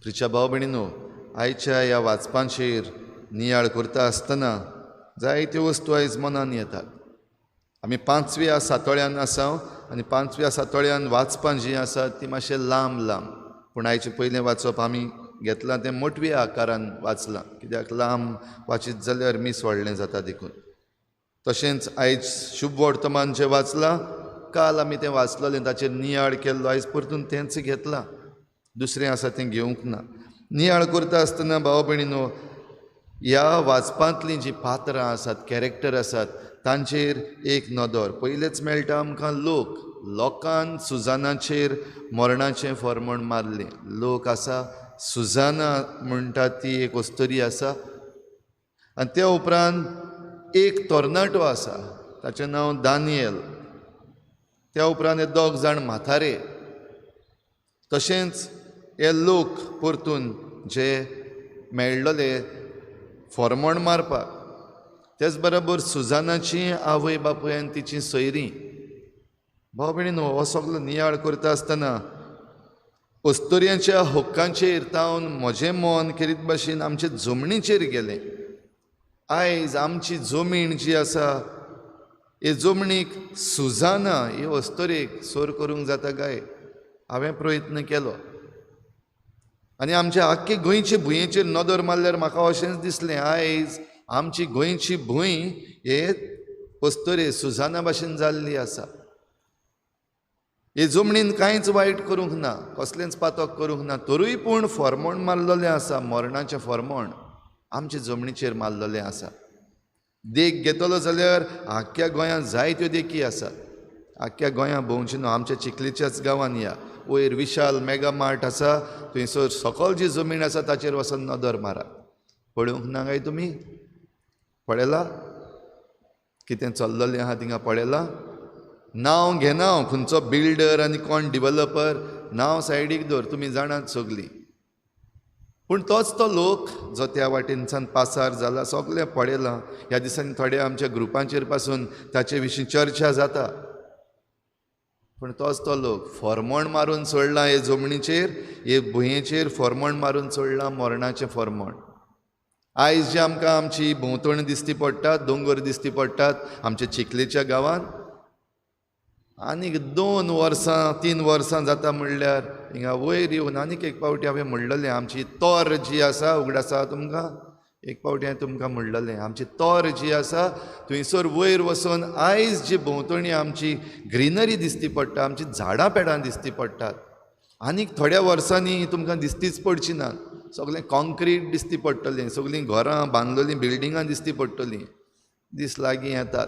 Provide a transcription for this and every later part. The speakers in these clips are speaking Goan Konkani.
प्रिच्या भाव भयणीनो, आयच्या ह्या वाचपांचेर नियाळ करता आसतना जायत्यो वस्तू आयज मनान येतात. आमी पांचव्या सातोळ्यान आसा आनी पांचव्या सातोळ्यान वाचपां जीं आसात ती मातशें लांब लांब, पूण आयचें पयलें वाचप आमी घेतलां तें मोटव्या आकारान वाचलां, कित्याक लांब वाचीत जाल्यार मीस व्हडलें जाता देखून. तशेंच आयज शुभ वर्तमान जें वाचलां, काल आमी तें वाचलेलें, ताचेर नियाळ केल्लो, आयज परतून तेंच घेतलां, दुसरें आसा तें घेवंक ना. नियाळ करता आसतना भाव भयणीनो, ह्या वाचपांतलीं जीं पात्रां आसात, कॅरेक्टर आसात, तांचेर एक नदर. पयलेच मेळटा आमकां लोक. लोकान सुजानाचेर मरणाचें फॉर्मण मारलें. लोक आसा, सुजाना म्हणटा ती एक अस्तुरी आसा, आनी त्या उपरांत एक तरणाटो आसा, ताचें नांव दानियल. त्या उपरांत हे दोग जाण म्हातारे. तशेंच हे लोक परतून जे मेळ्ळले फॉर्मण मारपाक, तेच बरोबर सुजानाची आवय बापूय आनी तिची सोयरीं. भाव भयणीनो, हो सगलो नियाळ करता आसतना अस्तुऱ्यांच्या हक्कांचेर तावन म्हजें मन खेरीत भाशेन आमचे जमनीचेर गेलें. आयज आमची जमीन जी आसा, हे जमनीक सुजाना हे अस्तुरेक सोर करूंक जाता काय? हांवें प्रयत्न केलो आनी आमच्या आख्खे गोंयचे भुंयेचेर नदर मारल्यार म्हाका अशेंच दिसलें, आयज आमची गोंयची भूंय हे अस्तुरे सुजाना भाशेन जाल्ली आसा. हे जमनीन कांयच वायट करूंक ना, कसलेंच पातक करूंक ना, तरूय पूण फॉर्मोण मारलेलें आसा, मरणाचें फॉर्मोण आमचे जमनीचेर मारलेलें आसा. देख घेतलो जाल्यार आख्ख्या गोंयांत जायत्यो देखी आसात. आख्ख्या गोंयांत भोंवचें न्हू, आमच्या चिखलेच्याच गांवांत या, वयर विशाल मेगा मार्ट आसा, थंयसर सकल जी जमीन आसा ताचेर वचून नदर मारात. पळोवंक ना काय तुमी? पळयला कितें चल्ललें आहा थिंगा? पळयला? नांव घेना हांव, खंयचो बिल्डर आनी कोण डिवलपर, नांव सायडीक दवर, तुमी जाणात सगलीं. पूण तोच तो लोक जो त्या वाटेनच्यान पासार जाला, सगळें पळयलां. ह्या दिसांनी थोड्या आमच्या ग्रुपांचेर पासून ताचे विशीं चर्चा जाता. पूण तोच तो लोक फॉर्मोण मारून सोडला हे जमनीचेर, हे भुंयेचेर फॉर्मोण मारून सोडला, मरणाचें फॉर्मोण. आयज जे आमकां आमची भोंवतणी दिसती पडटात, दोंगर दिसती पडटात आमच्या चिखलेच्या गांवांत, आनीक 2 वर्सां 3 वर्सां जाता म्हणल्यार हिंगा वयर येवन आनीक एक पावटी हांवें म्हणलेलें, आमची तोर जी आसा, उगडासा तुमकां, एक पावटी हांवें तुमकां म्हणलेलें, आमची तोर जी आसा थंयसर वयर वचून आयज जी भोंवतणी आमची ग्रिनरी दिसती पडटा, आमची झाडां पेडां दिसती पडटात, आनीक थोड्या वर्सांनी तुमकां दिसतीच पडची ना. सगळें कॉन्क्रीट दिसती पडटलें, सगळीं घरां बांदलेलीं बिल्डिंगां दिसती पडटलीं. दीस लागीं येतात.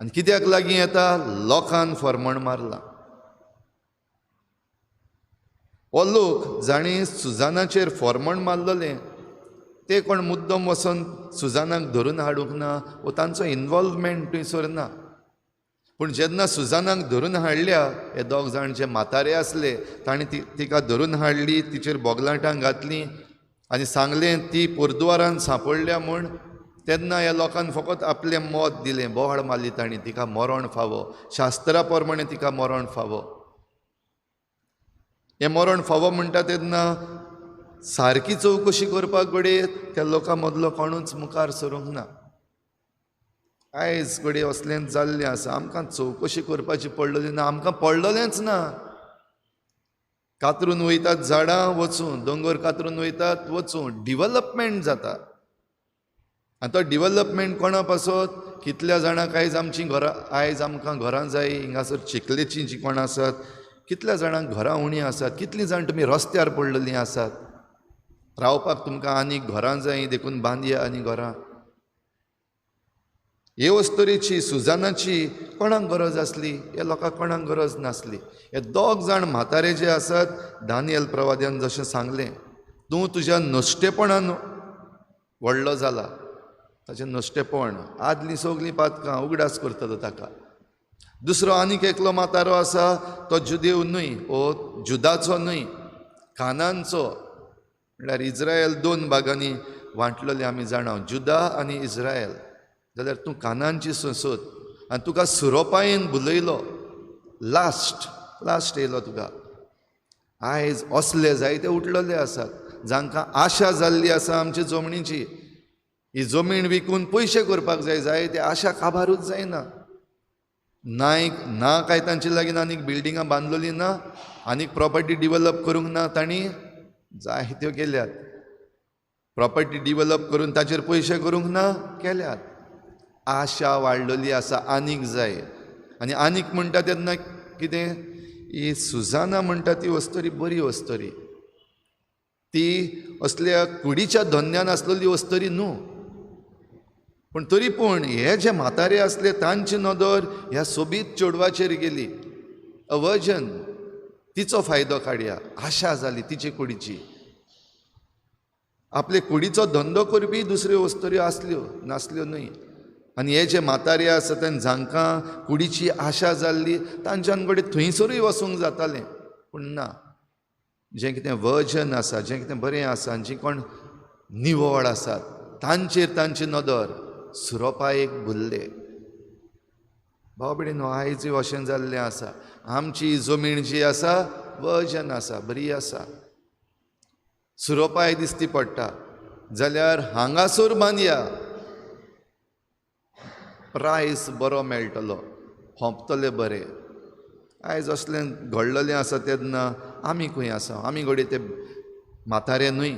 आनी कित्याक लागीं येता? लोकान फॉर्मण मारलां. हो लोक जांणी सुजानाचेर फॉर्मण मारलेलें ते कोण मुद्दम वचून सुजानाक धरून हाडूंक ना, वो तांचो इनवॉल्वमेंट थंयसर ना. पूण जेन्ना सुजानाक धरून हाडल्या, हे दोग जाण जे म्हातारे आसले तांणी तिका धरून हाडली, तिचेर बोगलाटां घातलीं आनी सांगलें ती पोरद्वारान सांपडल्या म्हूण. तेन्ना ह्या लोकान फकत आपलें मत दिलें, बोवाळ मारली तांणी, तिका मरण फावो, शास्त्रा प्रमाणे तिका मरण फावो. हें मरण फावो म्हणटा तेन्ना सारकी चवकशी करपाक घडये त्या लोकां मदलो कोणूच मुखार सरूंक ना. आयज घडये असलेंच जाल्लें आसा, आमकां चवकशी करपाची पडलेली ना, आमकां पडलेलेंच ना. कातरून वयतात झाडां, वचूं, दोंगर कातरून वयतात, वचूं, डिवलपमेंट जाता. आनी तो डिवलपमेंट कोणा पासत? कितल्या जाणांक आयज आमचीं घरां, आयज आमकां घरां जाय, हिंगासर चिखलेचीं जीं कोण आसात, कितल्या जाणांक घरां उणीं आसात, कितलीं जाण तुमी रस्त्यार पडलेलीं आसात, रावपाक तुमकां आनीक घरां जाय देखून बांदया आनी घरां. हे अस्तुरेची, सुजानाची कोणाक गरज आसली? ह्या लोकांक कोणाक गरज नासली. हे दोग जाण म्हातारे जे आसात, दानियल प्रवाद्यान जशें सांगलें, तूं तुज्या नश्टेपणान व्हडलो जाला, ताचें नश्टेपण, आदलीं सगलीं पातकां उगडास करतलो ताका. दुसरो आनीक एकलो म्हातारो आसा, तो जुदेव न्हय, वो जुदाचो न्हय, कानांचो, म्हणल्यार इज्रायल 2 भागांनी वांटलेले आमी जाणा, जुदा आनी इज्रायल. जाल्यार तूं कानांची संसद आनी तुका सुरोपायेन बुलयलो, लास्ट लास्ट येयलो तुका. आयज असले जायते उठलेले आसात जांकां आशा जाल्ली आसा आमचे जमनीची. ही जमीन विकून पयशे करपाक जाय, जायते आशा काबारूच जायना. नायक ना काय तांचे लागीं आनीक बिल्डिंगां बांदलेली ना, आनीक प्रॉपर्टी डिवॅलप करूंक ना, तांणी जायत्यो केल्यात. प्रॉपर्टी डिवॅलप करून ताचेर पयशे करूंक ना, केल्यात. आशा वाडलेली आसा, आनीक जाय. आनी आनीक म्हणटा तेन्ना कितें, ही सुजाना म्हणटा ती वस्तरी बरी वस्तरी, ती असल्या कुडीच्या धंद्यान आसलेली वस्तरी न्हू. पूण तरी पूण हे जे म्हातारे आसले तांची नदर ह्या सोबीत चेडवाचेर गेली. अवजन, तिचो फायदो काडया, आशा जाली तिचे कुडीची. आपले कुडीचो धंदो करपी दुसऱ्यो वस्तुऱ्यो आसल्यो, नासल्यो न्हय. आनी हे जे म्हातारे आसा तेन्ना जांकां कुडीची आशा जाल्ली तांच्यान कडेन थंयसरूय वचूंक जातालें, पूण ना. जें कितें वजन आसा, जें कितें बरें आसा, आनी जीं कोण निवळ आसात तांचेर तांची नदर सुरोपायेक भुल्ले. भाव भयणीनो, आयजूय अशें जाल्लें आसा. आमची जमीन जी आसा वजन आसा, बरी आसा, सुरोपाय दिसती पडटा जाल्यार हांगासर बांदया, प्रायस बरो मेळटलो, होंपतले बरे. आयज असलें घडलेलें आसा तेन्ना आमी खंय आसा? आमी घडये ते म्हातारे न्हय,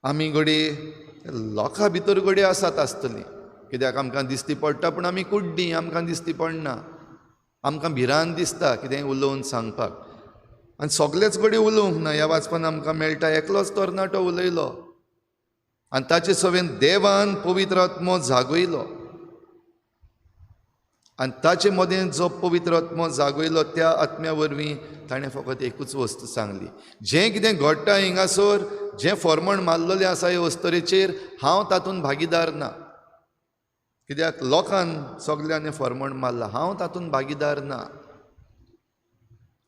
आमी घडये लोकां भितर घडये आसात आसतली, कित्याक आमकां दिसती पडटा, पूण आमी कुड्डी, आमकां दिसती पडना, आमकां भिरांत दिसता कितेंय उलोवन सांगपाक. आनी सगलेच घडये उलोवंक ना. ह्या वाचपान आमकां मेळटा एकलोच तरणाटो उलयलो आनी ताचे सवेन देवान पवित्र आत्मो जागयलो, आनी ताचे मदें जो पवित्र आत्मो जागयलो त्या आत्म्या वरवीं ताणें फकत एकूच वस्तू सांगली, जें कितें घडटा हिंगासर, जें फॉर्मण मारलेलें आसा हे वस्तरेचेर, हांव तातूंत भागीदार ना. कित्याक लोकान सगल्यांनी फॉर्मण मारला, हांव तातूंत भागीदार ना.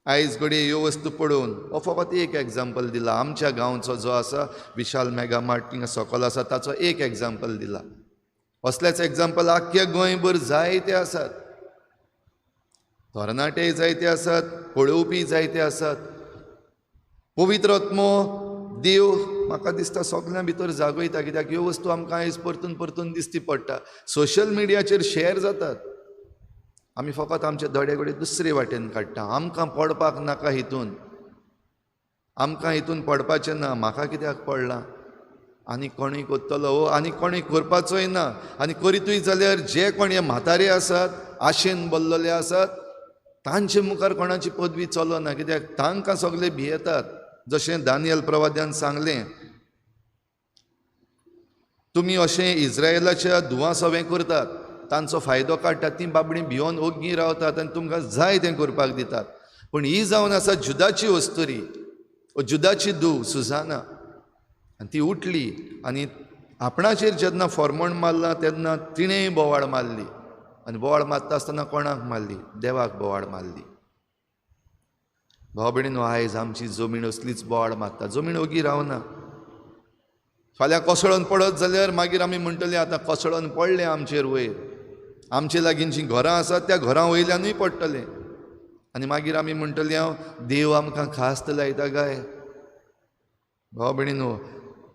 आयज घडये ह्यो वस्तू पळोवन हो फकत एक एग्जाम्पल दिला, आमच्या गांवचो जो आसा विशाल मेगा मार्ट थिंगा सकयल आसा ताचो एक एग्जाम्पल दिला. असलेच एग्जाम्पल आख्ख्या गोंयभर जायते आसात, तरणाटे जायते आसात, पळोवपी जायते आसात. पवित्र आत्मो देव म्हाका दिसता सगल्यां भितर जागयता, कित्याक ह्यो वस्तू आमकां आयज परतून परतून दिसती पडटा. सोशल मिडियाचेर शेअर जातात, आमी फकत आमचे दोळे घडये दुसरे वाटेन काडटा. आमकां पडपाक नाका हितून, आमकां हितून पडपाचें ना. म्हाका कित्याक पडलां? आनी कोणूय करतलो हो, आनी कोणूय करपाचोय ना. आनी करीतूय जाल्यार जे कोण हे म्हातारे आसात, आशेन बल्लले आसात, तांचे मुखार कोणाची पदवी चलना, कित्याक तांकां सगळे भियेतात. जशें दानियल प्रवाद्यान सांगलें, तुमी अशें इस्रायलाच्या धुवां सवें करतात, तांचो फायदो काडटात, तीं बाबडीं भियोन ओग्गी रावतात आनी तुमकां जाय तें करपाक दितात. पूण ही जावन आसा जुदाची वस्तुरी, जुदाची धूव सुजाना, आनी ती उठली आनी आपणाचेर जेन्ना फॉर्मण मारला तेन्ना तिणेंय बोवाळ मारली. आनी बोवाळ मारता आसतना कोणाक मारली? देवाक बोवाळ मारली. भाव भयणीनो, आयज आमची जमीन असलीच बोवाळ मारता, जमीन ओगी रावना. फाल्यां कोसळोन पडत जाल्यार मागीर आमी म्हणटले आतां कोसळोन पडलें आमचेर वयर, आमचे लागीं जीं घरां आसात त्या घरां वयल्यानूय पडटलें. आनी मागीर आमी म्हणटले हांव देव आमकां खास्त लायता काय? भाव भयणीनो,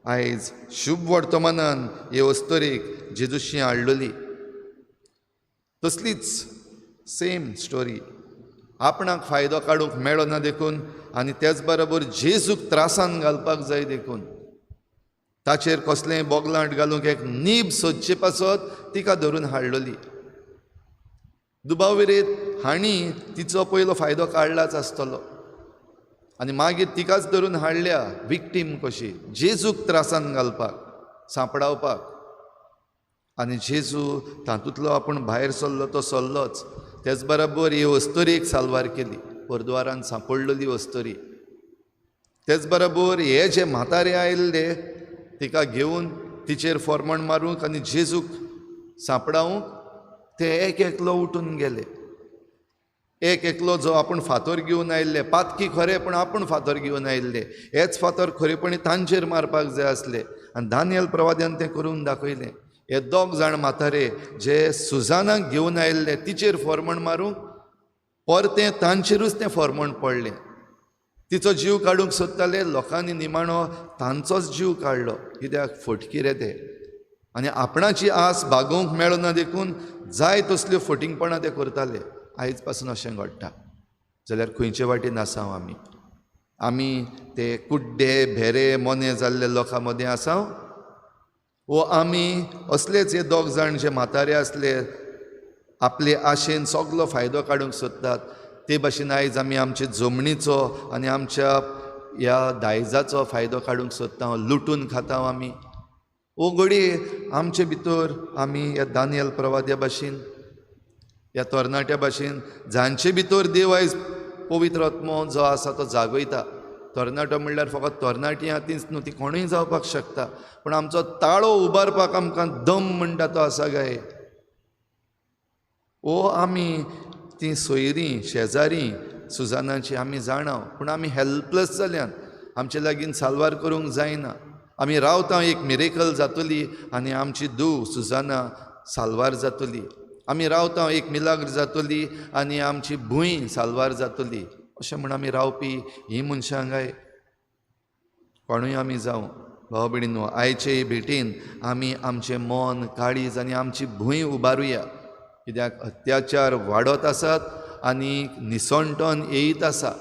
आयज शुभ वर्तमानान हे अस्तरेक जेजूशी हाडलेली तसलीच सेम स्टोरी. आपणाक फायदो काडूंक मेळना देखून, आनी तेच बरोबर जेजूक त्रासान घालपाक जाय देखून, ताचेर कसलेंय बोगलांट घालूंक एक नीब सोदचे पासत तिका धरून हाडलेली. दुबाव विरेत हांणी तिचो पयलो फायदो काडलाच आसतलो आनी मागीर तिकाच धरून हाडल्या विक्टीम कशी, जेजूक त्रासान घालपाक, सांपडावपाक. आनी जेजू तातूंतलो आपूण भायर सरलो तो सरलोच, तेच बरोबर ही अस्तुरी एक साल्वार केली, परद्वारान सांपडलेली अस्तुरी. तेच बरोबर हे जे म्हातारे आयिल्ले तिका घेवन तिचेर फॉर्मण मारूंक आनी जेजूक सांपडावंक ते एक एकलो उठून गेले. एक एकलो जो आपूण फातर घेवन आयिल्ले, पातकी खरें पूण आपूण फातर घेवन आयिल्ले, हेच फातर खरेपणी तांचेर मारपाक जाय आसले. आनी दानियल प्रवाद्यान तें करून दाखयलें. हे दोग जाण म्हातारे जे सुजानाक घेवन आयिल्ले तिचेर फॉर्मण मारूंक, परतें तांचेरूच तें फॉर्मण पडलें. तिचो जीव काडूंक सोदताले, लोकांनी निमाणो तांचोच जीव काडलो. कित्याक? फटकिरे ते, आनी आपणाची आस भागोवंक मेळना देखून जाय तसल्यो फटींगपणां ते करताले. आयज पासून अशें घडटा जाल्यार खंयचे वाटेन आसा आमी? आमी ते कुड्डे भेरे मोने जाल्ले लोकां मदें आसा, वो आमी असलेच हे दोग जाण जे म्हातारे आसले आपले आशेन सगलो फायदो काडूंक सोदतात ते भाशेन आयज आमी आमचे जमनीचो आनी आमच्या ह्या दायजाचो फायदो काडूंक सोदता, लुटून खाता आमी. वो घडये आमचे भितर आमी ह्या दानियल प्रवाद्या भाशेन, ह्या तरणाट्या भाशेन, जांचे भितर देव आयज पवित्र आत्मो जो आसा तो जागयता. तरणाटो म्हणल्यार फकत तरणाटी आहा तीच न्हू, ती कोणूय जावपाक शकता, पूण आमचो ताळो उबारपाक आमकां दम म्हणटा तो आसा काय? ओ आमी ती सोयरीं शेजारी सुजानाची आमी जाणा, पूण आमी हेल्पलेस जाल्यान, आमचे लागीं साल्वार करूंक जायना. आमी रावता एक मिरेकल जातली आनी आमची धूव सुजाना साल्वार जातली, आमी रावता एक मिलाग्र जातली आनी आमची भूंय साल्वार जातली, अशें म्हूण आमी रावपी ही मनशां काय? कोणूय आमी जावं भाव भयणींनो, आयचे भेटीन आमी आमचें मन, काळीज आनी आमची भूंय उबारुया. कित्याक अत्याचार वाडत आसात आनी निसणटन येयत आसा.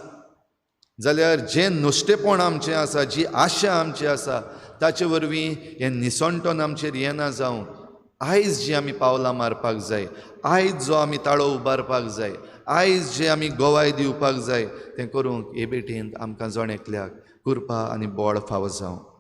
जाल्यार जें नुस्तेपण आमचें आसा, जी आशा आमची आसा, ताचे वरवीं हें निसणटन आमचेर येना जावं आयज जी आमी पावलां मारपाक जाय, आयज जो आमी ताळो उबारपाक जाय, आयज जे आमी गवाय दिवपाक जाय, तें करूंक हे भेटेंत आमकां जण एकल्याक कृपा आनी बळ फावो जावं.